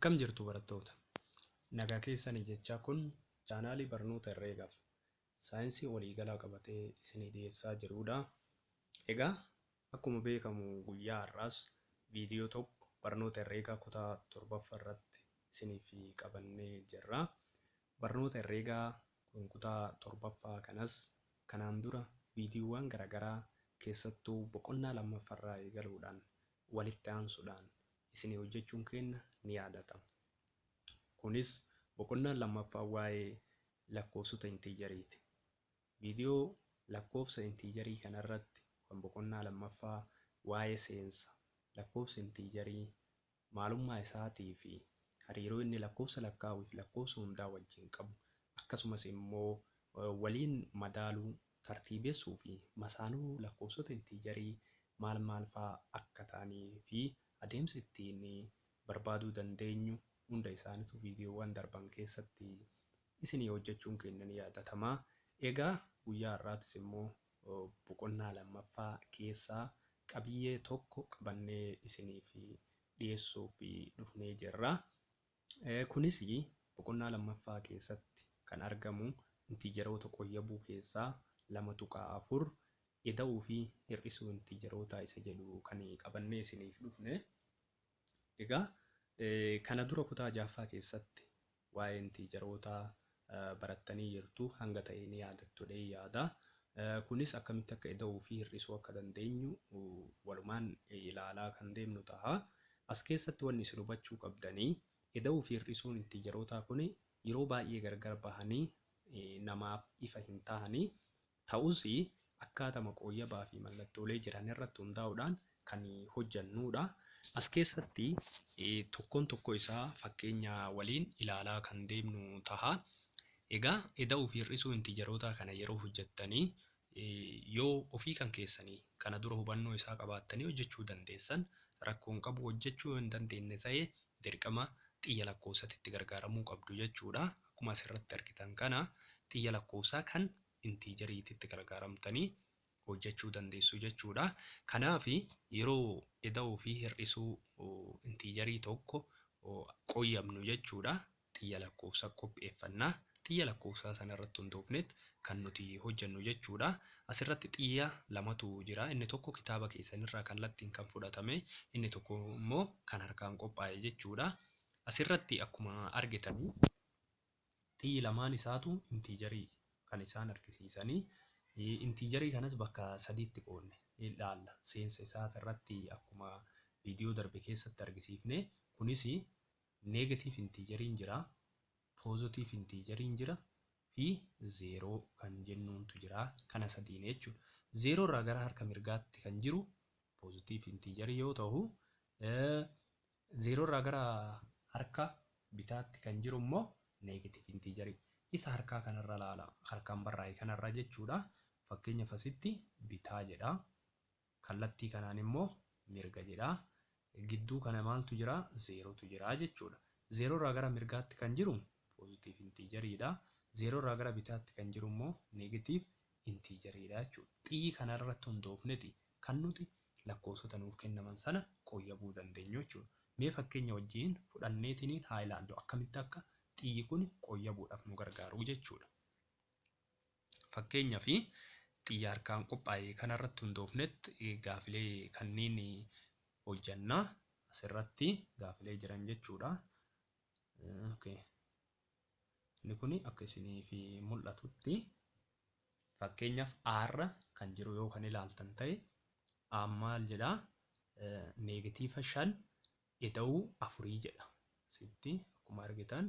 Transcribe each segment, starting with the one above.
Akkam jirtu barattoota? Nagaa keessanii jechaa kun chaanaalii barnoota herreegaaf saayinsii waliigalaa qabatee isinii dhiyeessaa jirudha. Egaa akkuma beekamu guyyaa har'aas viidiyoo tokko barnoota herreegaa kutaa torbaffaa irratti isiniif qabannee jirra. Barnoota herreegaa kun kutaa torbaffaa kanas kanaan dura viidiyoowwan garaagaraa keessattuu boqonnaa lammaffaarraa eegaluudhaan walitti aansuudhaan isinii hojjechuun keenya ni yaadatama. Kunis boqonnaan lammaffaa waa'ee lakkoofsota intiijeriiti. Viidiyoo lakkoofsa intiijerii kanarratti kan boqonnaa lammaffaa waa'ee seensa lakkoofsa intiijerii maalummaa isaatii fi hariiroo inni lakkoofsa lakkaa'uu fi lakkoofsa hundaa wajjin qabu akkasumas immoo waliin madaaluu tartiibessuu fi masaanuu lakkoofsota intiijerii maal maal fa'aa akka ta'anii fi adeemsa ittiin barbaaduu dandeenyu hunda isaaniitu viidiyoowwan darban keessatti isinii hojjechuun keenya ni yaadatama. Egaa guyyaa har'aatis immoo boqonnaa lammaffaa keessaa qabiyyee tokko qabannee isiniif dhiyeessuuf dhufnee jirra. Kunis boqonnaa lammaffaa keessatti kan argamu intiijeroota qoyyabuu keessaa 2.4 ida'uu fi hir'isuu intiijerootaa isa jedhu kan qabannee isiniif dhufne. Egaa kana dura kutaa ja'affaa keessatti waa'ee intiijerootaa barattanii jirtu hanga ta'e ni yaadattu jedhee yaada. Kunis akkamitti akka ida'uu fi hir'isuu akka dandeenyu walumaan ilaalaa kan deemnu ta'a. As keessatti wanni isin hubachuu qabdanii ida'uu fi hir'isuun intiijerootaa kun yeroo baay'ee gargar bahanii namaaf ifa hin ta'anii ta'us akkaatama qooyyabaa fi mallattoolee jiran irratti hundaa'uudhaan kan hojjannudha. As keessatti tokkoon tokko isaa fakkeenya waliin ilaalaa kan deemnu ta'a. Egaa ida'uu fi hir'isuu intiijerootaa kana yeroo hojjettanii yoo ofii kan keessanii kana dura hubannoo isaa qabaattanii hojjechuu dandeessan rakkoon qabu hojjechuu hin dandeenye ta'e dirqama xiyya lakkoofsatti itti gargaaramuu qabdu jechuudha. Akkuma asirratti argitan kana xiyya lakkoofsaa kan intiijeriitti itti gargaaramtanii hojjechuu dandeessu jechuudha. Kanaaf yeroo ida'uu fi hir'isuu intiijerii tokko qoyyabnu jechuudha. Xiyya lakkoofsaa qopheeffannaa. Xiyya lakkoofsaa sanarratti hundoofneet kan nuti hojjennu jechuudha. Asirratti xiyya lamatu jira. Inni tokko kitaaba keessanirraa kallattiin kan fudhatame, inni tokko immoo kan harkaan qophaa'e jechuudha. Asirratti akkuma argitan xiyyi lamaan isaatu intiijerii kan isaan argisiisanii. Intiijerii kanas bakka sadiitti qoodne ilaalla. Seensa isaa irratti akkuma viidiyoo darbe keessatti argisiifne kunis neegatiiv intiijeriin jira, poozotiiv intiijeriin jira fi zeeroo kan jennuuntu jira. Kana sadiin jechuudha. Zeeroo irraa gara harka mirgaatti kan jiru poozotiiv intiijerii yoo ta'u, zeeroo irraa gara harka bitaatti kan jiru immoo neegatiiv intiijerii. Isa harkaa kanarra ilaala. Harkaan barraa'e kanarra jechuudha. Fakkeenyaaf asitti bitaa jedha. Kallattii kanaan immoo mirga jedha. Gidduu kana maaltu jira? Zeerootu jira jechuudha. Zeeroo irraa gara mirgaatti kan jiru pooziitiiv intiijeriidha. Zeeroo irraa gara bitaatti kan jiru immoo neegatiiv intiijeriidha jechuudha. Xiyyi kanarratti hundoofneti kan nuti lakkoofsota nuuf kennaman sana qoyyabuu dandeenyu jechuudha. Mee fakkeenya wajjin fudhanneetiniin haa ilaallu akkamitti akka xiyyi kun qoyyabuudhaaf nu gargaaru jechuudha. Fakkeenyaaf xiyya harkaan qophaa'e kanarratti hundoofnetti gaafilee kanneen hojjannaa asirratti gaafilee jiran jechuudha. Inni kun akka isiniif mul'atutti fakkeenyaaf aarra kan jiru yoo kan ilaaltan ta'e maal jedhaa neegatiiva 5 ida'uu 4 jedha. Asitti akkuma argitan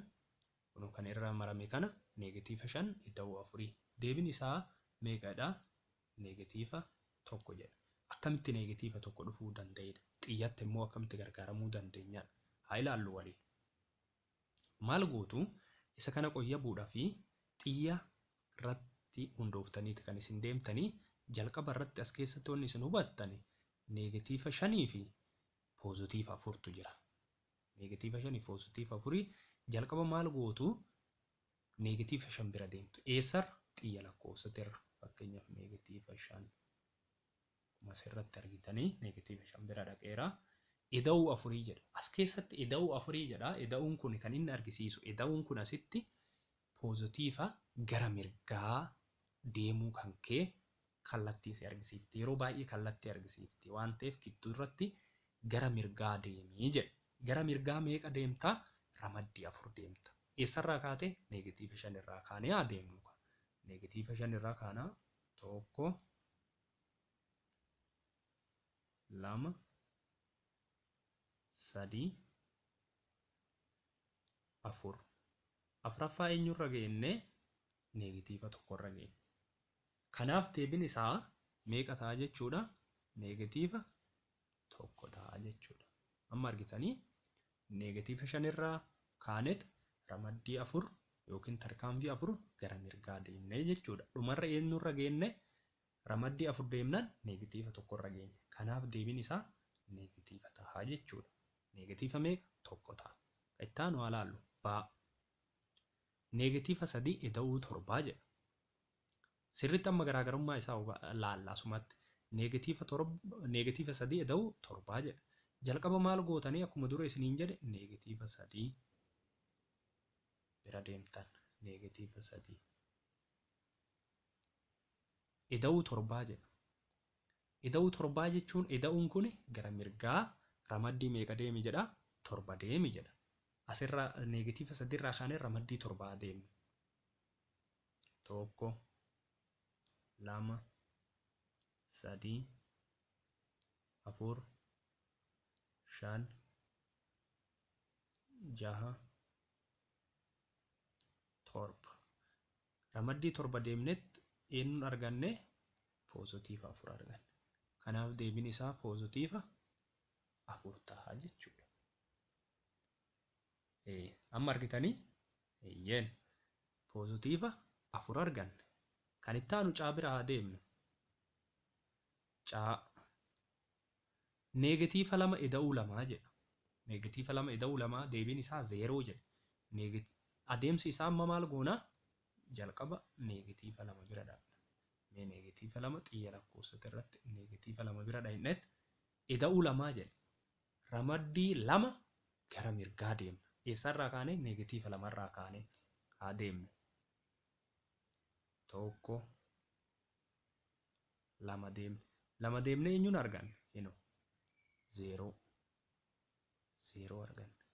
kun kan irra marame kana neegatiiva 5 ida'uu 4. Deebiin isaa meeqadha? Neegatiiva 1 jedha. Akkamitti neegatiiva 1 dhufuu danda'edha? Xiyyatti immoo akkamitti gargaaramuu dandeenyadha? Haa ilaallu waliin. Maal gootu isa kana qoyyabuudhaa fi xiyya irratti hundooftaniiti kan isin deemtanii jalqaba irratti as keessatti wanni isin hubattan neegatiiva 5 fi poozotiiva 4tu jira. Neegatiiva 5 fi poozotiiva 4 jalqaba maal gootu neegatiiva 5 bira deemtu. Eessarra? Xiyya lakkoofsatirra. Fakkeenyaaf neegatiiva 5 akkuma asirratti argitanii neegatiiva 5 bira dhaqeera. Ida'uu afurii jedha. As keessatti ida'uu afurii jedha. Ida'uun kun kan inni argisiisu ida'uun kun asitti poozitiifa gara mirgaa deemuu kan kee kallattii si argisiifti. Yeroo baay'ee kallattii argisiifti waan ta'eef gidduu irratti gara mirgaa deemii jedha. Gara mirgaa meeqa deemtaa? Ramaddii afur deemta. Eessarraa kaatee? Neegatiiva shanirraa kaanee haa deemnu. Neegatiiva shanirraa kaanaa 1 2 3 4. Afuraffaa eenyurra geenne? Neegatiiva tokkorra geenne. Kanaaf deebiin isaa meeqa ta'a jechuudha? Neegatiiva tokko ta'a jechuudha. Amma argitanii neegatiiva shanirraa kaanet ramaddii afur yookiin tarkaanfii afur gara mirgaa deemnee jechuudha. Dhumarra eenyurra geenne? Ramaddii afur deemnaan neegatiiva tokkorra geenye. Kanaaf deebiin isaa neegatiiva ta'a jechuudha. Neegatiiva meeqa? Tokko ta'a. Itti aanu haa laallu. Baa. Neegatiiva sadii ida'uu torbaa jedha. Sirriitti amma garaagarummaa isaa laalla asumatti. Neegatiiva sadii ida'uu torbaa jedha. Jalqaba maal gootanii akkuma dura isiniin jedhe neegatiiva sadii bira deemtan. Neegatiiva sadii ida'uu torbaa jedha. Ida'uu torbaa jechuun ida'uun kun gara mirgaa ramaddii meeqa deemi jedha? Torba deemi jedha. Asirraa neegatiiva sadiirraa kaanee ramaddii torbaa deemna. 1 2 3 4 5 6 7. Ramaddii torba deemnetti eenyuun arganne? Poozitiiva afur arganne. Kanaaf deebiin isaa poozitiiva afur ta'a jechuudha. Amma argitanii? Eeyyeen poozitiiva afur arganne. Kan itti aanu caa bira haa deemnu. Caa neegatiiva lama ida'uu lamaa jedha. Neegatiiva lama ida'uu lamaa deebiin isaa zeeroo jedha. Adeemsi isaa amma maal goonaa? Jalqaba neegatiiva lama bira dhaqna. Mee neegatiiva lama xiyya lakkoofsota irratti neegatiiva lama bira dhaqnetti ida'uu lamaa jedha. Ramaddii lama gara mirgaa deemna. Eessarraa kaanee? Neegatiiva lamarraa kaanee haa deemnu. 1 2 deemne. Lama deemnee eenyuun arganne? Hinoo zeeroo. Zeeroo arganne.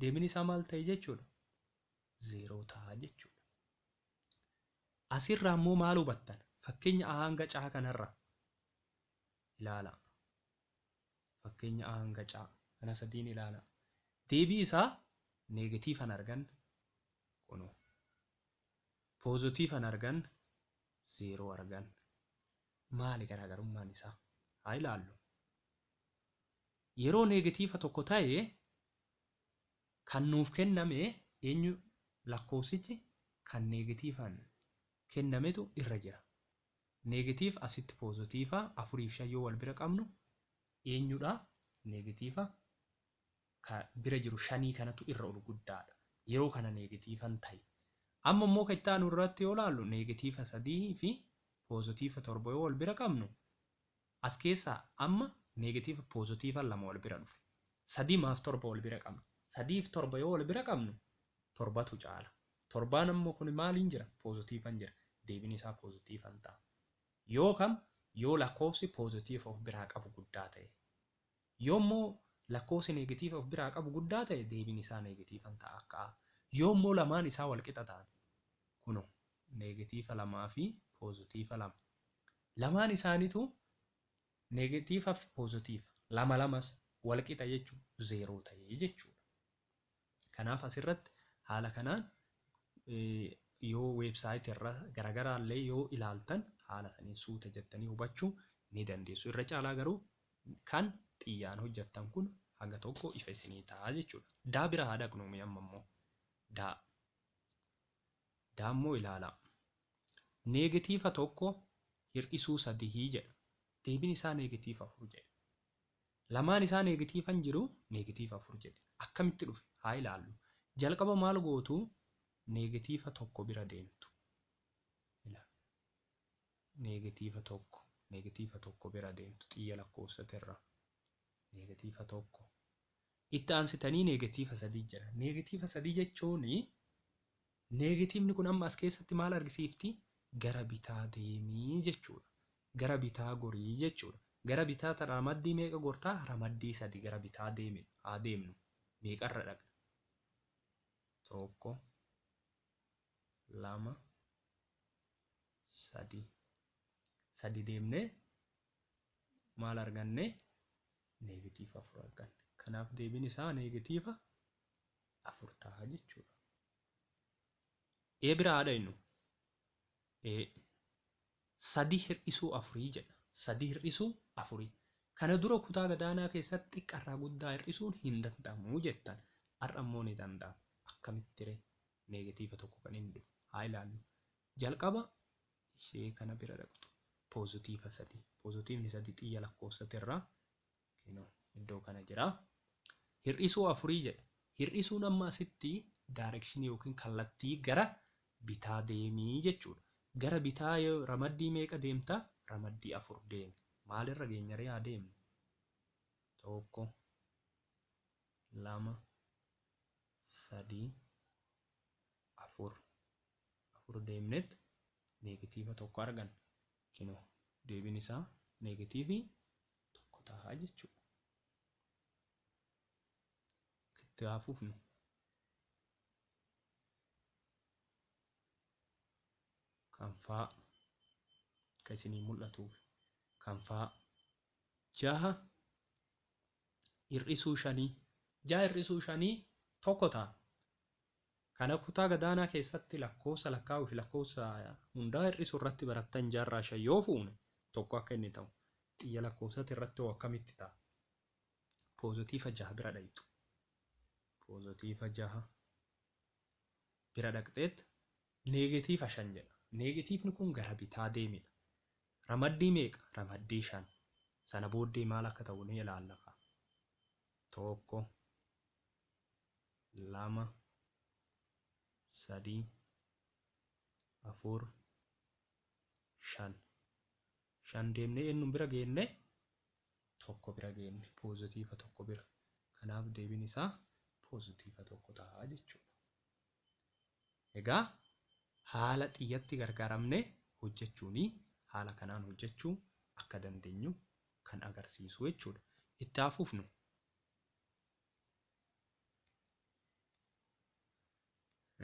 Deebiin isaa maal ta'e jechuudha? Zeeroo ta'a jechuudha. Asirraa immoo maal hubattan? Fakkeenya A hanga C kanarra ilaala. Fakkeenya A hanga C kana sadiin ilaala. Deebii isaa neegatiifan arganne kunoo. Poozitiifan arganne zeeroo arganne. Maali garaagarummaan isaa? Haa ilaallu. Yeroo neegatiifa tokko ta'e kan nuuf kenname eenyu lakkoofsichi kan neegatiifaan kennametu irra jira. Neegatiif asitti poozitiifa 4 fi 5 yoo wal bira qabnu eenyudha? Neegatiifa bira jiru 5 kanatu irra ol guddaadha. Yeroo kana neegatiifan ta'e. Amma immoo kan itti aanu irratti yoo ilaallu neegatiifa 3 fi poozitiifa 7 yoo wal bira qabnu as keessaa amma neegatiifa poozitiifa 2 wal bira dhufe. 3 maaf 7 wal bira qabna? 3 fi 7 yoo wal bira qabnu 7tu caala. Torbaan ammoo kun maaliin jira? Poozitiifan jira. Deebiin isaa poozitiifan ta'a. Yoo kam? Yoo lakkoofsi poozitiifa of biraa qabu guddaa ta'e. Yoo immoo lakkoofsi neegatiifa of biraa qabu guddaa ta'e deebiin isaa neegatiifan ta'a akka A. Yoo immoo lamaan isaa wal qixa ta'an kunoo neegatiifa 2 fi poozitiifa 2. Lamaan isaaniitu neegatiifa fi poozitiifa lama lamas wal qixa jechuun zeeroo ta'e jechuudha. Kanaaf asirratti haala kanaan yoo weebsaayitii irra garaagaraa illee yoo ilaaltan haala saniin suuta jettanii hubachuu ni dandeessu. Irra caalaa garuu kan xiyyaan hojjettan kun haga tokko ifa isinii ta'a jechuudha. Daa bira haa dhaqnu amma immoo. Daa. Daa immoo ilaalaa. Neegatiiva 1 hir'isuu 3 jedha. Deebiin isaa neegatiiva 4 jedha. Lamaan isaa neegatiifan jiru neegatiiva 4 jedhe. Akkamitti dhufe? Haa ilaallu. Jalqaba maal gootu? Neegatiiva 1 bira deemtu. Neegatiiva 1, neegatiiva 1 bira deemtu xiyya lakkoofsota irra. Neegatiiva 1. Itti aansitanii neegatiiva 3 jira. Neegatiiva 3 jechuun neegatiivni kun amma as keessatti maal argisiifti? Gara bitaa deemii jechuudha. Gara bitaa gorii jechuudha. Gara bitaa ramaddii meeqa gortaa? Ramaddii 3 gara bitaa deemi. Haa deemnu. Meeqarra dhaqna? 1 2 3. 3 deemnee maal arganne? Neegatiiva 4 arganne. Kanaaf deebiin isaa neegatiiva 4 ta'a jechuudha. E bira haadha innu. E 3 hir'isuu 4 jedha. 3 hir'isuu 4. Kana dura kutaa gadaanaa keessatti xiqqarraa guddaa hir'isuun hin danda'amu jettan. Har'a immoo ni danda'ama. Akkamitti ree? Neegatiiva 1 kan inni dhufu. Haa ilaallu. Jalqaba ishee kana bira dhaqxu. Poozitiiva 3. Poozitiivni 3 xiyya lakkoofsatirraa kinoo iddoo kana jira. Hir'isuu 4 jedha. Hir'isuun amma asitti daayirekshinii yookiin kallattii gara bitaa deemii jechuudha. Gara bitaa yoo ramaddii meeqa deemta? Ramaddii 4 deemi. Maalirra geenya ree haa deemnu? 1 2 3 4. 4 deemnet neegatiiva 1 arganna. Kinoo deebiin isaa neegatiivii 1 ta'a jechuudha. Itti haa fufnu. Kan faa akka isinii mul'atuuf. Kan faa 6 hir'isuu 5. 6 hir'isuu 5 1 ta'a. Kana kutaa gadaanaa keessatti lakkoofsa lakkaa'uu fi lakkoofsa hundaa hir'isuu irratti barattan jaarraa 5 yoo fuune 1 akka inni ta'u. Xiyya lakkoofsatti irratti hoo akkamitti ta'a? Poozitiiva 6 bira dhaqxu. Poozitiiva 6 bira dhaqxeet neegatiiva 5 jedha. Neegatiivni kun gara bitaa deemidha. Ramaddii meeqa? Ramaddii 5. Sana booddee maal akka ta'u ni ilaalla. 1 2 3 4 5. 5 deemnee eenyuun bira geenne? 1 bira geenne. Poozitiiva 1 bira. Kanaaf deebiin isaa poozitiiva 1 ta'a jechuudha. Egaa haala xiyyatti gargaaramnee hojjechuuni haala kanaan hojjechuu akka dandeenyu kan agarsiisu jechuudha. Itti haa fufnu.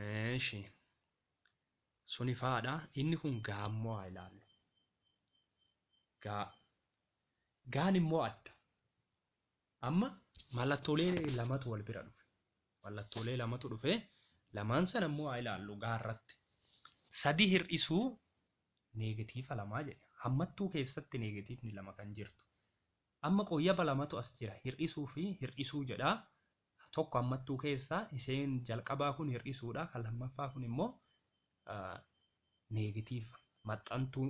Eeshi. Suni faadha. Inni kun gaammoo haa ilaallu. Gaa. Gaan immoo adda. Amma mallattoolee lamatu wal bira dhufe. Mallattoolee lamatu dhufe. Lamaan sana immoo haa ilaallu gaarratti. 3 hir'isuu neegatiiva 2 jedhe. Hammattuu keessatti neegatiivni 2 kan jirtu. Amma qoyyaba lamatu as jira. Hir'isuu fi hir'isuu jedha. Tokko hammattuu keessaa isheen jalqabaa kun hir'isuudha. Kan lammaffaa kun immoo neegatiiva maxxantuu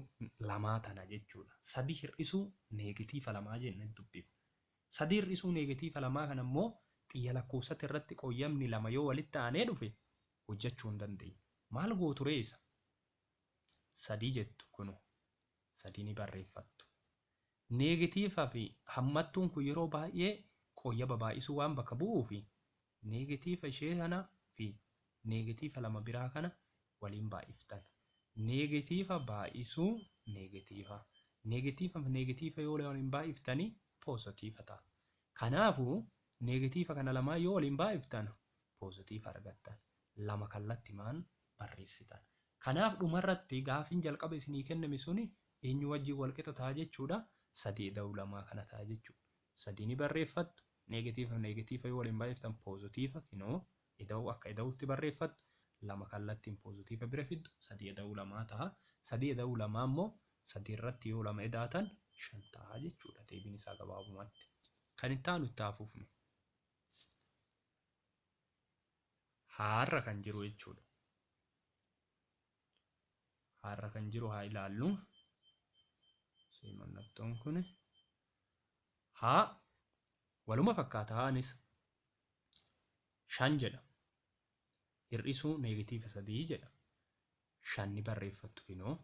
lamaa tana jechuudha. 3 hir'isuu neegatiiva 2 jennee dubbifna. 3 hir'isuu neegatiiva 2 kana immoo xiyya lakkoofsatti irratti qoyyamni 2 yoo walitti aanee dhufe hojjechuu hin dandeenyu. Maal gootu ree isa? 3 jettu kunu. 3 ni barreeffattu. Neegatiiva fi hammattuun kun yeroo baay'ee qoyyaba baay'isuu waan bakka bu'uu fi neegatiiva ishee kana fi neegatiiva 2 biraa kana waliin baay'iftan. Neegatiiva baay'isuu neegatiiva. Neegatiiva fi neegatiiva yoo waliin baay'iftanii poozitiiva ta'a. Kanaafuu neegatiiva kana lamaan yoo waliin baay'iftan poozitiiva argattan. 2 kallattimaan barreessitan. Kanaaf dhumarratti gaafiin jalqaba isinii kenname suni eenyu wajjin walqixa ta'a jechuudha. 3 ida'uu 2 kana ta'a jechuudha. 3 ni barreeffattu. Neegatiiva neegatiiva yoo waliin baay'iftan poozitiiva kinoo ida'uu akka ida'uutti barreeffattu. 2 kallattiin poozitiiva bira fiddu. 3 ida'uu 2 ta'a. 3 ida'uu 2 immoo 3 irratti yoo 2 idaatan 5 ta'a jechuudha. Deebiin isaa gabaabumatti. Kan itti aanu itti haa fufnu. Haarra kan jiru jechuudha. Haarra kan jiru haa ilaallu. Mallattoon kun haa waluma fakkaata haanis 5 jedha. Hir'isuu neegatiiva 3 jedha. 5 ni barreeffattu kinoo.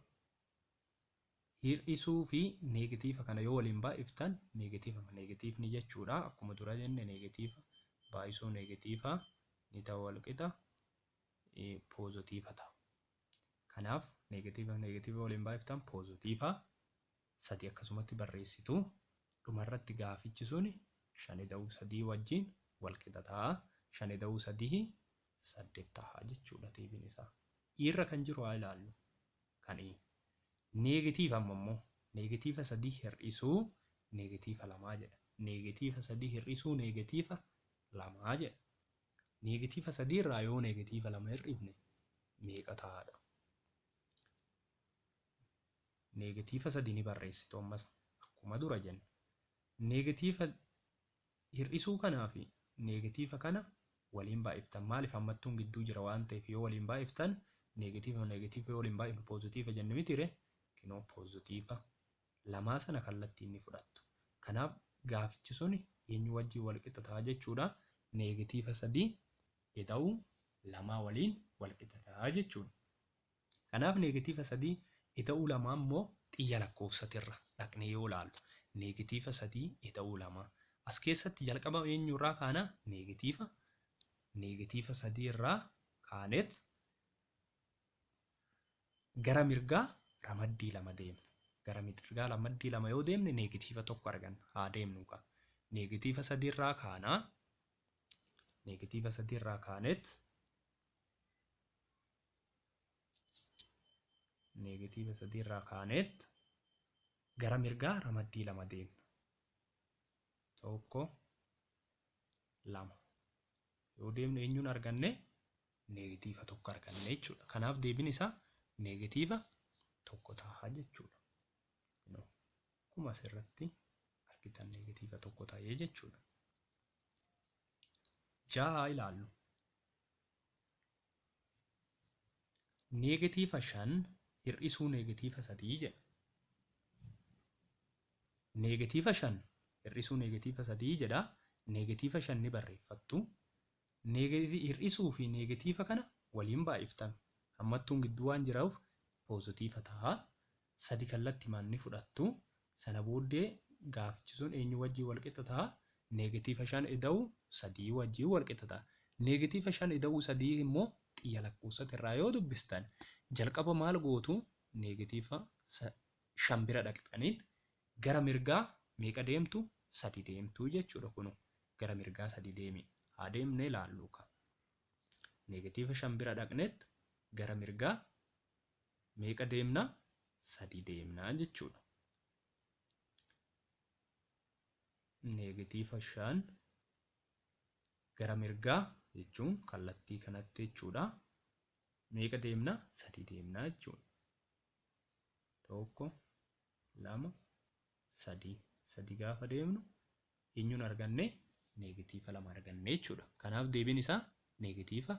Hir'isuu fi neegatiiva kana yoo waliin baay'iftan neegatiiva neegatiivni jechuudha. Akkuma dura jenne neegatiiva baay'isuu neegatiiva ni ta'a walqixa poozitiiva ta'a. Kanaaf neegatiiva neegatiiva waliin baay'iftan poozitiiva 3 akkasumatti barreessitu. Dhumarratti gaafichi sun 5 ida'uu 3 wajjin walqixa ta'a. 5 ida'uu 3 8 ta'a jechuudha deebiin isaa. Irra kan jiru haa ilaallu. Kan neegatiiva amma immoo neegatiiva 3 hir'isuu neegatiiva 2 jedha. Neegatiiva 3 hir'isuu neegatiiva 2 jedha. Neegatiiva 3 irraa yoo neegatiiva 2 hir'ifne meeqa ta'aadha? Neegatiiva 3 ni barreessitu ammas akkuma dura jenne. Neegatiiva hir'isuu kanaa fi neegatiiva kana waliin baay'iftan. Maaliif hammattuun gidduu jira waan ta'eef yoo waliin baay'iftan neegatiiva neegatiiva yoo waliin baay'ifnu poozitiiva jenne mitire kinoo poozitiiva 2 sana kallattiin ni fudhattu. Kanaaf gaafichi sun eenyu wajjin walqixa ta'a jechuudha. Neegatiiva 3 ida'uu 2 waliin walqixa ta'a jechuudha. Kanaaf neegatiiva 3 ida'uu 2 immoo xiyya lakkoofsatirra dhaqnee yoo ilaallu neegatiiva 3 ida'uu 2 as keessatti jalqaba eenyurraa kaana neegatiiva 3 irraa kaanet gara mirgaa ramaddii 2 deemna. Gara mirgaa ramaddii 2 yoo deemne neegatiiva 1 arganna. Haa deemnu kaa. Neegatiiva 3 irraa kaana. Neegatiiva 3 irraa kaanet neegatiiva 3 irraa kaanet gara mirgaa ramaddii 2 deemna. 1 2 yoo deemne eenyuun arganne neegatiiva 1 arganne jechuudha. Kanaaf deebiin isaa neegatiiva 1 ta'a jechuudha. Akkuma asirratti argitan neegatiiva 1 ta'ee jechuudha. 6 ilaallu. Neegatiiva 5 hir'isuu neegatiiva 3 jedha. Neegatiiva 5 hir'isuu neegatiiva 3 jedha. Neegatiiva 5 ni barreeffattu. Hir'isuu fi neegatiiva kana waliin baay'iftan. Hammattuun gidduu waan jiruuf poozitiiva ta'a. 3 kallattimaan ni fudhattu. Sana booddee gaafichi sun eenyu wajjin walqixa ta'a? Neegatiiva 5 ida'uu 3 wajjin walqixa ta'a. Neegatiiva 5 ida'uu 3 immoo xiyya lakkoofsatirraa yoo dubbistan jalqaba maal gootu? Neegatiiva 5 bira dhaqxaniit gara mirgaa meeqa deemtu? 3 deemtu jechuudha. Kunu gara mirgaa 3 deemi. Haa deemnee ilaallu ka. Neegatiiva 5 bira dhaqneet gara mirgaa meeqa deemna? 3 deemna jechuudha. Neegatiiva 5 gara mirgaa jechuun kallattii kanatti jechuudha. Meeqa deemna? 3 deemna jechuudha. 1 2 3 3 gaafa deemnu eenyuun arganne? Neegatiiva 2 arganne jechuudha. Kanaaf deebiin isaa neegatiiva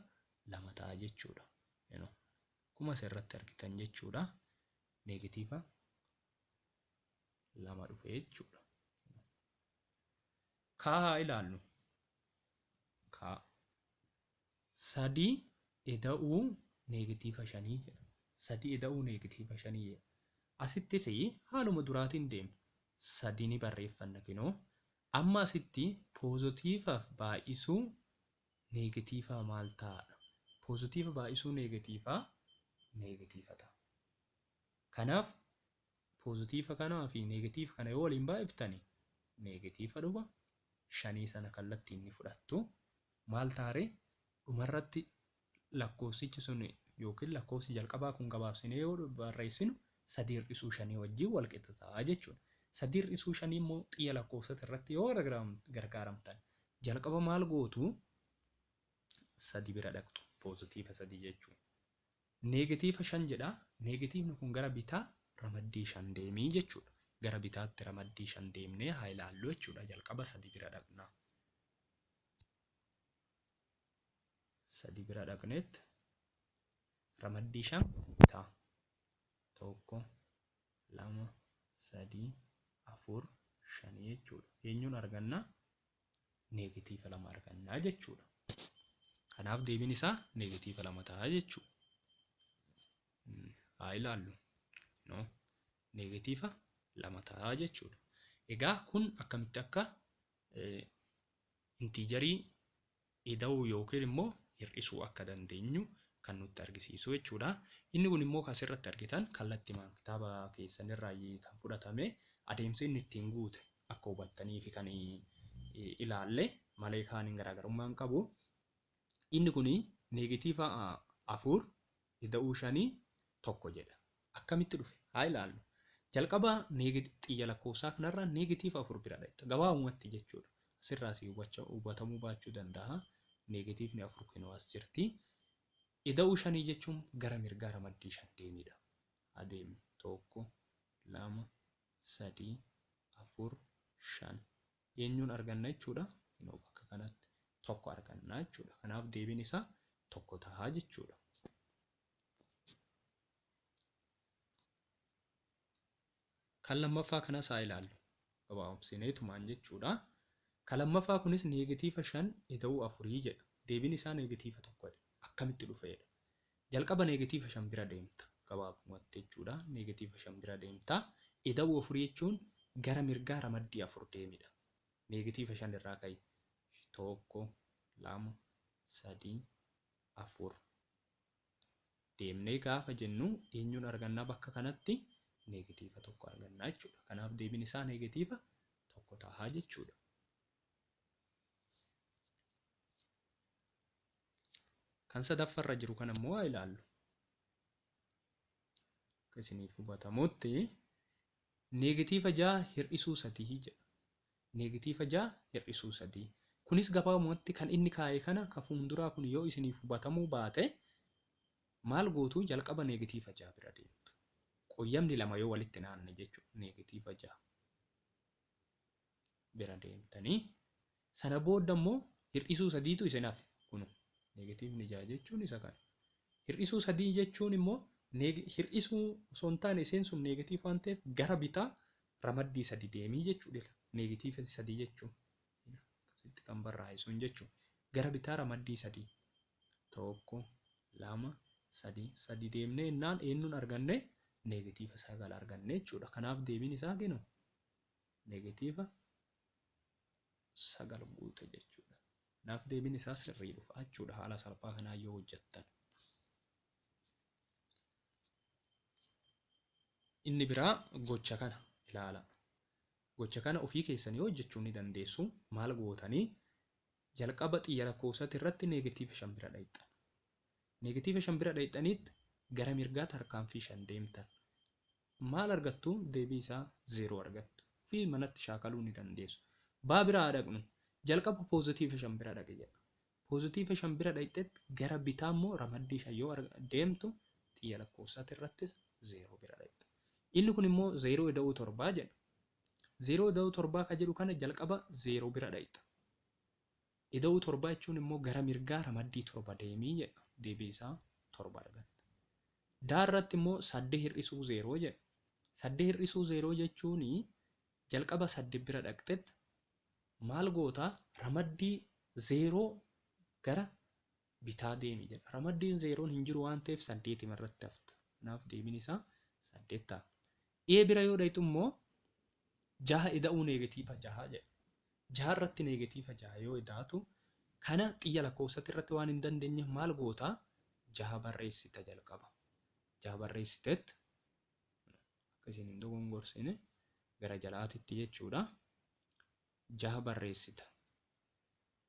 2 ta'a jechuudha. Akkuma asirratti argitan jechuudha. Neegatiiva 2 dhufe jechuudha. Kaa ilaallu. Kaa 3 ida'uu neegatiiva 5 jedha. 3 ida'uu neegatiiva 5 jedha. Asittis haaluma duraatiin deemna. 3 ni barreeffanna kinoo. Amma asitti poozitiivaaf baay'isuu neegatiivaa maal ta'aadha? Poozitiiva baay'isuu neegatiivaa neegatiiva ta'a. Kanaaf poozitiiva kanaa fi neegatiiva kana yoo waliin baay'iftani neegatiiva dhufa. 5 sana kallattiin ni fudhattu. Maal taaree dhumarratti lakkoofsichi sun yookiin lakkoofsi jalqabaa kun gabaabsinee yoo barreessinu 3 hir'isuu 5 wajjin walqixa ta'a jechuudha. 3 hir'isuu 5 immoo xiyya lakkoofsota irratti yoo gargaaramtan jalqaba maal gootu? 3 bira dhaqxu. Poozitiiva 3 jechuudha. Neegatiiva 5 jedha. Neegatiivni kun gara bitaa ramaddii 5 deemii jechuudha. Gara bitaatti ramaddii 5 deemnee haa ilaallu jechuudha. Jalqaba 3 bira dhaqna. 3 bira dhaqneet ramaddii 5 bitaa. 1 2 3 4 5 jechuudha. Eenyuun arganna? Neegatiiva 2 arganna jechuudha. Kanaaf deebiin isaa neegatiiva 2 ta'a jechuudha. Haa ilaallu. Neegatiiva 2 ta'a jechuudha. Egaa kun akkamitti akka intiijarii ida'uu yookiin immoo hir'isuu akka dandeenyu kan nutti argisiisu jechuudha. Inni kun immoo asirratti argitan kallattimaan kitaaba keessanirraa kan fudhatame adeemsi inni ittiin guute akka hubattanii fi kan ilaalle malee kaaniin garaagarummaa hin qabu. Inni kun neegatiiva 4 ida'uu 5 1 jedha. Akkamitti dhufe? Haa ilaallu. Jalqaba xiyya lakkoofsaa kanarra neegatiiva 4 bira dhaqxa. Gabaabumatti jechuudha. Asirraa si hubatamuu baachuu danda'a. Neegatiivni 4 kennu as jirti. Ida'uu 5 jechuun gara mirgaa ramaddii 5 deemidha. Adeemni 1, 2, 3, 4, 5. Eenyuun arganna jechuudha? Kunoo bakka kanatti 1 arganna jechuudha. Kanaaf deebiin isaa 1 ta'a jechuudha. Kan lammaffaa kanas haa ilaallu. Gabaabsineetumaan jechuudha. Kan lammaffaa kunis neegatiiva 5 ida'uu 4 jedha. Deebiin isaa neegatiiva 1 dha. Akkamitti dhufeedha? Jalqaba neegatiiva 5 bira deemta. Gabaabumatti jechuudha. Neegatiiva 5 bira deemta. Ida'uu 4 jechuun gara mirgaa ramaddii 4 deemidha. Neegatiiva 5 irraa ka'i. 1, 2, 3, 4. Deemnee gaafa jennu eenyuun argannaa bakka kanatti? Neegatiiva 1 argannaa jechuudha. Kanaaf deebiin isaa neegatiiva 1 ta'a jechuudha. Kan sadaffaarra jiru kan ammoo haa ilaallu. Akka isiniif hubatamutti neegatiiva 6 hir'isuu 3 jedha. Neegatiiva 6 hir'isuu 3. Kunis gabaabumatti kan inni kaa'e kana kan fuulduraa kun yoo isiniif hubatamuu baate maal gootu jalqaba neegatiiva 6 bira deemtu. Qoyyamni 2 yoo walitti naanne jechuudha. Neegatiiva 6 bira deemtanii sana booda immoo hir'isuu 3tu isin hafe. Kun neegatiivni 6 jechuun isa kana. Hir'isuu 3 jechuun immoo hir'isuu osoo hin taane isheen sun neegatiiva waan ta'eef gara bitaa ramaddii 3 deemii jechuudha. Neegatiiva 3 jechuun akkasitti kan barraa'e sun jechuudha. Gara bitaa ramaddii 3 1, 2, 3 3 deemnee innaan eenyuun arganne? Neegatiiva 9 arganne jechuudha. Kanaaf deebiin isaa kennu neegatiiva 9 guute jechuudha. Kanaaf deebiin isaa sirrii dhufa jechuudha haala salphaa kanaan yoo hojjettan. Inni biraa gocha kana ilaala. Gocha kana ofii keessanii hojjechuu ni dandeessu. Maal gootanii? Jalqaba xiyya lakkoofsatti irratti neegatiiva 5 bira dhaqxan. Neegatiiva 5 bira dhaqxanitti gara mirgaa tarkaanfii 5 deemtan. Maal argattu? Deebii isaa 0 argattu. Ofii manatti shaakaluu ni dandeessu. Baa biraa haa dhaqnu. Jalqaba poozitiiva 5 bira dhaqe jedha. Poozitiiva 5 bira dhaqxetti gara bitaa immoo ramaddii 5 yoo deemtu xiyya lakkoofsatti irrattis 0 bira dhaqxa. Inni kun immoo 0 ida'uu 7 jedha. 0 ida'uu 7 kan jedhu kana jalqaba 0 bira dhaqxa. Ida'uu 7 jechuun immoo gara mirgaa ramaddii 7 deemii jedha. Deebii isaa 7 argatta. Daa irratti immoo 8 hir'isuu 0 jedha. 8 hir'isuu 0 jechuun jalqaba 8 bira dhaqxetti maal goota? Ramaddii 0 gara bitaa deemi jedha. Ramaddiin 0 hin jiru waan ta'eef 8 irratti hafta. Kanaaf deebiin isaa 8 ta'a. Ee bira yoo dhaqxu immoo 6 ida'uu neegatiiva 6 jedha. 6 irratti neegatiiva 6 yoo ida'atu kana xiyya lakkoofsatti irratti waan hin dandeenyeef maal goota? 6 barreessita jalqaba. 6 barreessitetti akka isin hin dogongorsine gara jalaatitti jechuudha. 6 barreessita.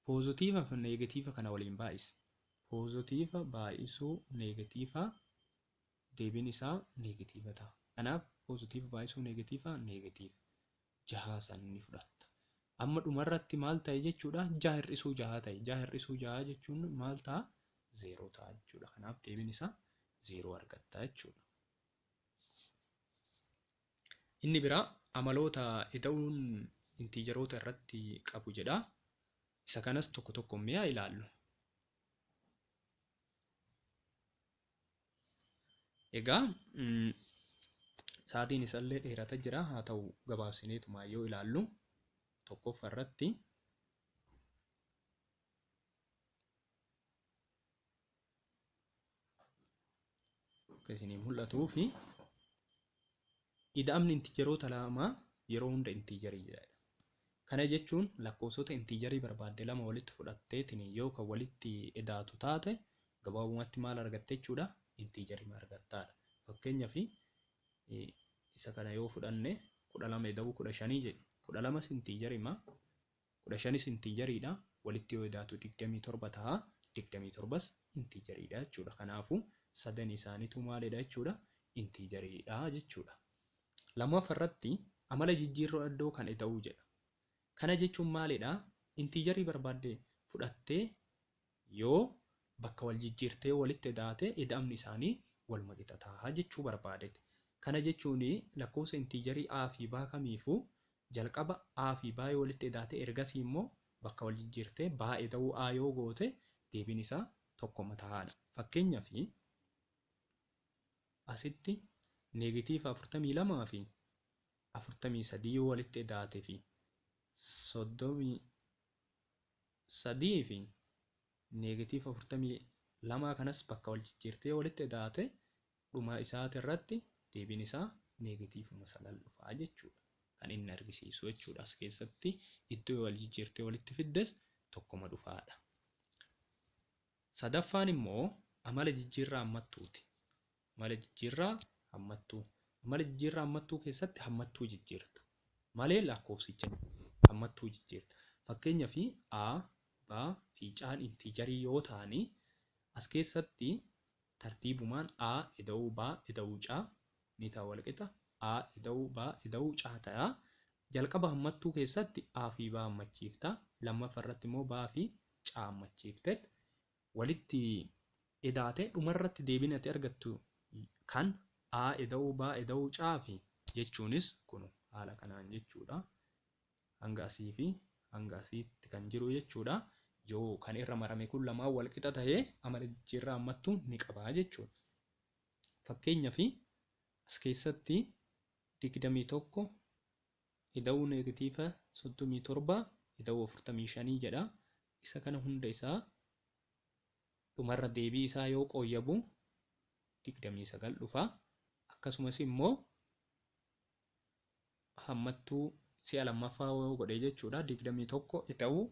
Poozitiiva fi neegatiiva kana waliin baay'isi. Poozitiiva baay'isuu neegatiiva deebiin isaa neegatiiva ta'a. Kanaaf poozitiiva baay'isuu neegatiiva neegatiiva. 6 san ni fudhatta. Amma dhumarratti maal ta'e jechuudha? 6 hir'isuu 6 ta'e. 6 hir'isuu 6 jechuun maal ta'a? 0 ta'a jechuudha. Kanaaf deebiin isaa 0 argatta jechuudha. Inni biraa amaloota ida'uun intiijaroota irratti qabu jedha. Isa kanas tokko tokko mi'a ilaallu. Egaa sa'aatiin isallee dheerata jira. Haa ta'u gabaabsineetuma yoo ilaallu tokkoffaa irratti akka isinii mul'atuu fi Ida'amni intiijaroota lamaa yeroo hunda intiijarii jedha. Kana jechuun lakkoofsota intiijarii barbaadde lama walitti fudhatteetiin yoo kan walitti idaatu taate gabaabumatti maal argatte jechuudha? Intiijarii argattaadha. Fakkeenyaaf isa kana yoo fudhanne 12 ida'uu 15 jedhe. 12s intiijarima, 15s intiijariidha. Walitti yoo idaatu 27 ta'a. 27s intiijariidha jechuudha. Kanaafuu sadan isaaniitu maalidha jechuudha? Intiijariidha jechuudha. Lammaffaa irratti amala jijjiirraa iddoo kan ida'uu jedha. Kana jechuun maalidha? Intiijarii barbaadde fudhattee yoo bakka wal jijjiirtee walitti idaate ida'amni isaanii waluma qixa ta'a jechuu barbaadeeti. Kana jechuun lakkoofsa intiijarii A fi B kamiifuu jalqaba A fi B yoo walitti idaate ergasii immoo bakka wal jijjiirtee B ida'uu A yoo goote deebiin isaa tokkoma ta'aadha. Fakkeenyaaf asitti neegatiiva 42 fi 43 yoo walitti idaate fi 33 fi neegatiiva 42 kanas bakka wal jijjiirtee walitti idaate dhuma isaati irratti deebiin isaa neegatiivuma 9 dhufaa jechuudha. Kan inni argisiisu jechuudha. As keessatti iddoo wal jijjiirtee walitti fiddes tokkoma dhufaadha. Sadaffaan immoo amala jijjiirraa hammattuuti. Amala jijjiirraa hammattuu. Amala jijjiirraa hammattuu keessatti hammattuu jijjiirta. Malee lakkoofsicha hammattuu jijjiirta. Fakkeenyaaf A, B fi C'n intiijarii yoo ta'ani as keessatti tartiibumaan A ida'uu B ida'uu C ni ta'a walqixa. A ida'uu B ida'uu C ta'a. Jalqaba hammattuu keessatti A fi B hammachiifta. Lammaffaa irratti immoo B fi C hammachiifte. Walitti idaatee dhumarratti deebiin ati argattu kan A ida'uu B ida'uu C fi jechuunis kun haala kanaan jechuudha. Hanga asii fi hanga asiitti kan jiru jechuudha. Yoo kan irra marame kun lamaan wal qixa ta'ee amala jijjiirraa hammattuu ni qaba jechuudha. Fakkeenyaaf as keessatti 21 ida'uu neegatiiva 37 ida'uu 45 jedha. Isa kana hunda isaa dhumarra deebii isaa yoo qooyyabu 29 dhufa. Akkasumas immoo hammattuu si'a lammaffaa yoo godhe jechuudha. 21 ida'uu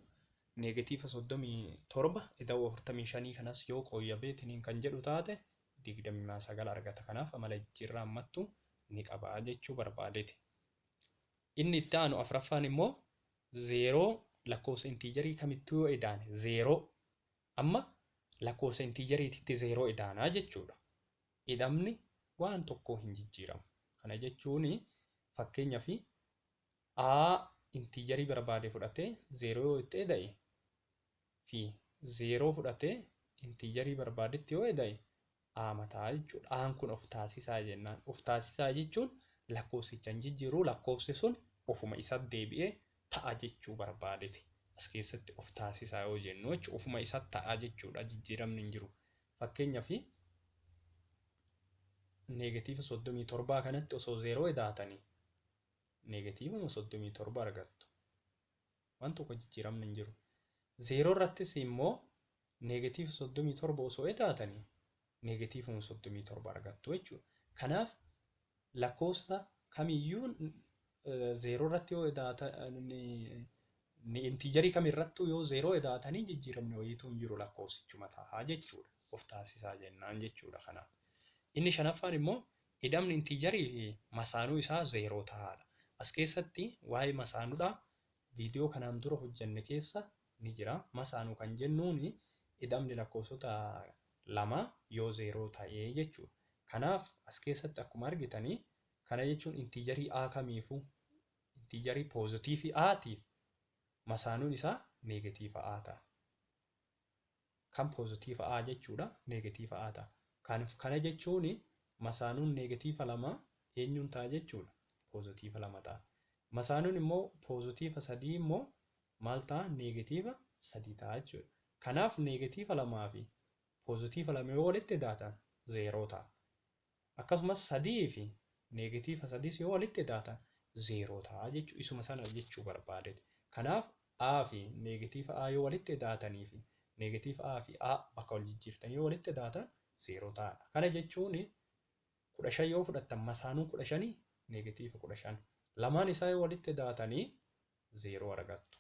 neegatiiva 37 ida'uu 45 kanas yoo qooyyabeetiniin kan jedhu taate 29 argata. Kanaaf amala jijjiirraa hammattuu ni qaba jechuu barbaadeeti. Inni itti aanu afuraffaan immoo 0 lakkoofsa intiijarii kamittuu yoo idaane 0 amma lakkoofsa intiijariititti 0 idaanaa jechuudha. Ida'amni waan tokko hin jijjiiramu. Kana jechuun fakkeenyaaf A intiijarii barbaade fudhatee 0 yoo itti ida'e fi 0 fudhatee intiijarii barbaadetti yoo ida'e A mataa jechuudha. A'n kun of taasisaa jennaan. Of taasisaa jechuun lakkoofsicha hin jijjiiru, lakkoofsi sun ofuma isa deebi'ee ta'a jechuu barbaadeti. As keessatti of taasisaa yoo jennu jechuudha. Ofuma isa ta'a jechuudha. Jijjiiramni hin jiru. Fakkeenyaaf neegatiiva 37 kanatti osoo 0 idaatanii neegatiivuma 37 argattu. Waan tokko jijjiiramni hin jiru. 0 irrattis immoo neegatiiva 37 osoo idaatanii neegatiivuma 37 argattu jechuudha. Kanaaf lakkoofsa kamiyyuu 0 irratti yoo idaatan intiijarii kamirrattuu yoo 0 idaatanii jijjiiramni wayiitu hin jiru lakkoofsichuma ta'a jechuudha. Of taasisaa jennaan jechuudha kanaaf. Inni shanaffaan immoo ida'amni intiijarii fi masaanuu isaa 0 ta'aadha. As keessatti waa'ee masaanuudhaa viidiyoo kanaan dura hojjenne keessa ni jira. Masaanuu kan jennuun ida'amni lakkoofsota lama yoo 0 ta'ee jechuudha. Kanaaf as keessatti akkuma argitanii kana jechuun intiijarii A kamiifuu intiijarii poozitiivii A'tiif masaanuun isaa neegatiiva A ta'a. Kan poozitiiva A jechuudha neegatiiva A ta'a. Kana jechuun masaanuun neegatiiva 2 eenyuun ta'a jechuudha? Poozitiiva 2 ta'a. Masaanuun immoo poozitiiva 3 immoo maal ta'a? Neegatiiva 3 ta'a jechuudha. Kanaaf neegatiiva 2 fi poozitiiva 2 yoo walitti idaatan 0 ta'a. Akkasumas 3 fi neegatiiva 3 yoo walitti idaatan 0 ta'a jechuudha. Isuma sana jechuu barbaadeeti. Kanaaf A fi neegatiiva A yoo walitti idaatanii fi neegatiiva A fi A bakka wal jijjiirtan yoo walitti idaatan 0 ta'a. Kana jechuun 15 yoo fudhattan masaanuu 15 Neegatiiva 15. Lamaan isaa yoo walitti daatanii 0 argattu.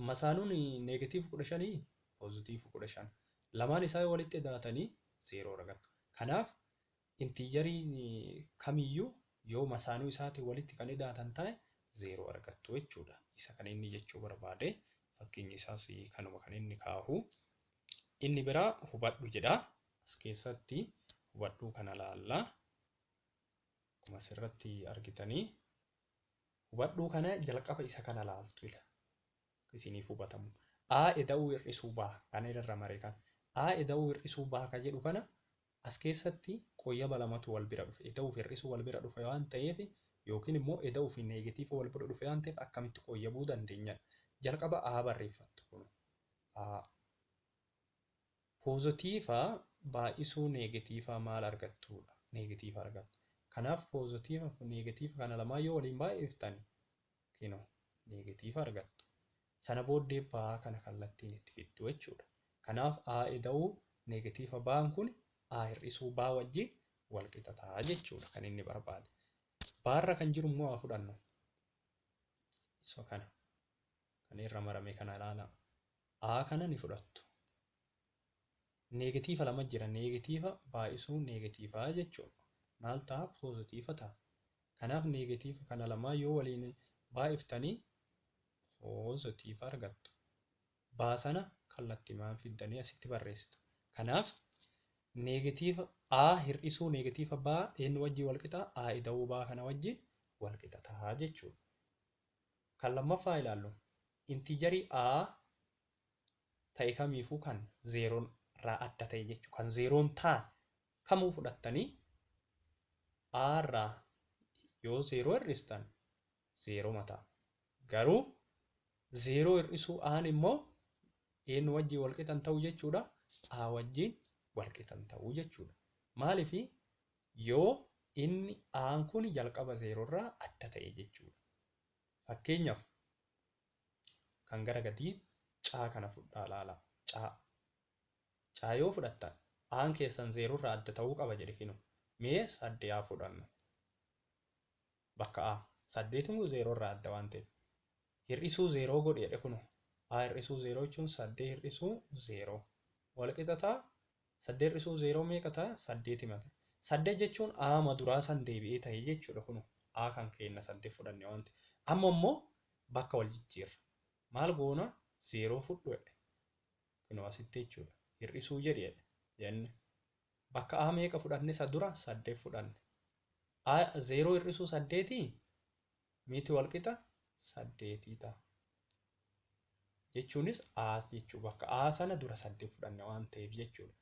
Masaanuun neegatiiva 15 poozitiiva 15. Lamaan isaa yoo walitti daatanii 0 argattu. Kanaaf intiijariin kamiyyuu yoo masaanuu isaatiin walitti kan idaatan ta'e 0 argattu jechuudha. Isa kan inni jechuu barbaade fakkeenyi isaas kanuma kan inni kaahu. Inni biraa hubadhu jedha. As keessatti hubadhuu kana laalla. Akkuma asirratti argitanii hubadhuu kana jalqaba isa kana laaltu ila. Isiniif hubatamu. A ida'uu hir'isuu B kana irra maree kana. A ida'uu hir'isuu B ka jedhu kana as keessatti qoyyaba lamatu wal bira dhufe. Ida'uu fi hir'isuu wal bira dhufe waan ta'eef yookiin immoo ida'uu fi neegatiiva wal bira dhufe waan ta'eef akkamitti qoyyabuu dandeenya? Jalqaba A barreeffattu kun. A poozitiiva baay'isuu neegatiiva maal argattudha? Neegatiiva argattu. Kanaaf poozitiiva fi neegatiiva kana lamaan yoo waliin baay'iftan kinoo neegatiiva argattu. Sana booddee baa kana kallattiin itti fiddu jechuudha. Kanaaf A ida'uu neegatiiva baan kun A hir'isuu B wajjin wal qixa ta'a jechuudha kan inni barbaade. Baarra kan jiru immoo haa fudhannu. Isa kana. Kan irra marame kana ilaala. A kana ni fudhattu. Neegatiiva lama jira. Neegatiiva baay'isuu neegatiivaa jechuudha. Maal ta'a? Poozitiiva ta'a. Kanaaf neegatiiva kana lamaa yoo waliin baay'iftanii poozitiiva argattu. Baa sana kallattimaan fiddanii asitti barreessitu. Kanaaf neegatiiva A hir'isuu neegatiiva B eenyu wajjin wal qixa? A ida'uu B kana wajjin wal qixa ta'a jechuudha. Kan lammaffaa ilaallu intiijarii A ta'e kamiifuu kan zeeroon irraa adda ta'e jechuudha. Kan zeeroon taane kamuu fudhattanii A irraa yoo zeeroo hir'istan zeeroo ta'a. Garuu zeeroo hir'isuu A'n immoo eenyu wajjin wal qixan ta'u jechuudha. A wajjin wal qixan ta'u jechuudha. Maaliif yoo inni A'n kun jalqaba zeeroo irraa adda ta'e jechuudha. Fakkeenyaaf kan gara gadii caa kana fudhaa ilaala. Caa. Caa yoo fudhattan A'n keessan zeeroo irraa adda ta'uu qaba jedhe kinu. Mee 8 haa fudhannu. Bakka A. 8 immoo zeeroo irraa adda waan ta'eef. Hir'isuu zeeroo godhe jedhe kunu. A hir'isuu zeeroo jechuun 8 hir'isuu zeeroo. Wal qixa ta'a. 8 hir'isuu zeeroo meeqa ta'a? 8 himata. 8 jechuun A maduraa san deebi'ee ta'e jechuudha kunu. A kan kenna 8 fudhanne waan ta'eef. Amma immoo bakka wal jijjiirra. Maal goona? Zeeroo fudhu jedhe. Kunoo asitti jechuudha. Hir'isuu jedhe jenne. Bakka A meeqa fudhanne isa dura 8 fudhanne. A zeeroo hir'isuu 8 miti wal qixa 8 ta'a. Jechuunis A jechuudha. Bakka A sana dura 8 fudhanne waan ta'eef jechuudha.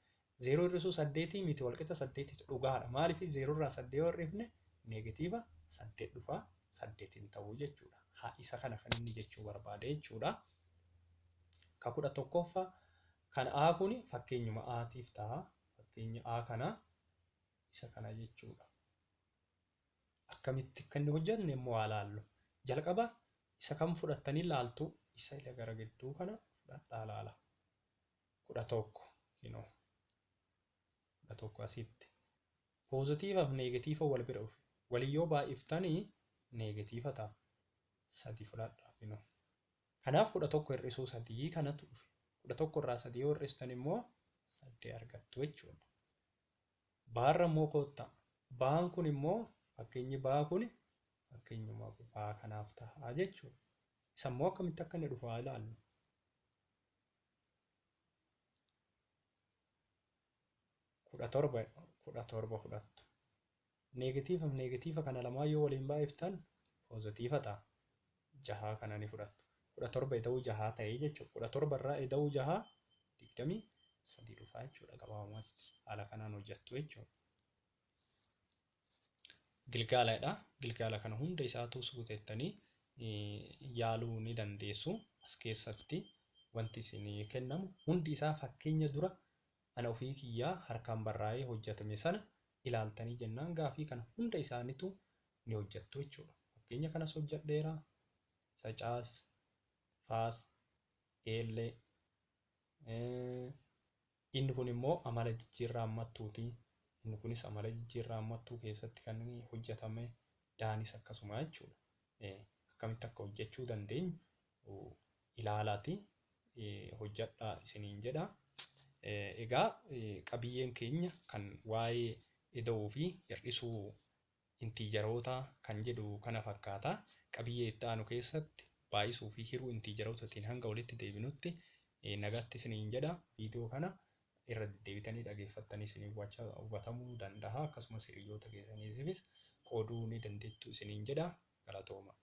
Zeeroo hir'isuu 8 miti wal qixa 8 dhugaadha. Maaliif zeeroo irraa 8 yoo hir'ifne neegatiiva 8 dhufa 8 hin ta'u jechuudha. Haa isa kana kan inni jechuu barbaade jechuudha. Ka 11ffaa kan A kun fakkeenyuma A'tiif ta'a. Fakkeenya A kana isa kana jechuudha. Akkamitti akka inni hojjenne immoo haa laallu. Jalqaba isa kam fudhattanii laaltu? Isa ila gara gidduu kana fudhadhaa laala. 11 kinoo. 11 asitti. Poozitiiva fi neegatiiva wal bira dhufe. Walii yoo baay'iftanii neegatiiva ta'a. 3 fudhadhaa kinoo. Kanaaf 11 hir'isuu 3 kanatu dhufe. 11 irraa 3 yoo hir'istan immoo 8 argattu jechuudha. Baarra immoo koottaa. Baan kun immoo fakkeenyi baa kun fakkeenyuma baa kanaaf ta'a jechuudha. Isa immoo akkamitti akka inni dhufu haa ilaallu. 17 fudhattu. Neegatiiva fi neegatiiva kana lamaan yoo waliin baay'iftan poozitiiva ta'a. 6 kana ni fudhattu. 17 ida'uu 6 ta'ee jechuudha. 17 irraa ida'uu 6 23 dhufaa jechuudha gabaabumatti. Haala kanaan hojjettu jechuudha. Gilgaaladha. Gilgaala kana hunda isaatu suutettanii yaaluu ni dandeessu. As keessatti wanti isinii kennamu hundi isaa fakkeenya dura ana ofii kiyyaa harkaan barraa'ee hojjetame sana ilaaltanii jennaan gaafii kana hunda isaaniitu ni hojjettu jechuudha. Fakkeenya kanas hojjedheera. Sacaas, faas, eellee. Inni kun immoo amala jijjiirraa hammattuuti. Inni kunis amala jijjiirraa hammattuu keessatti kan inni hojjetame. Daanis akkasuma jechuudha. Akkamitti akka hojjechuu dandeenyu ilaalaati hojjedhaa isiniin jedha. Egaa qabiyyeen keenya kan waa'ee ida'uu fi hir'isuu intiijaroota kan jedhu kana fakkaata. Qabiyyee itti aanu keessatti baay'isuu fi hiruu intiijarootaatiin hanga walitti deebinutti nagaatti isiniin jedha. Viidiyoo kana irra deddeebitanii dhageeffattanii isinii hubatamuu danda'a. Akkasumas hiriyoota keessaniifis qooduu ni dandeettu isiniin jedha. Galatooma.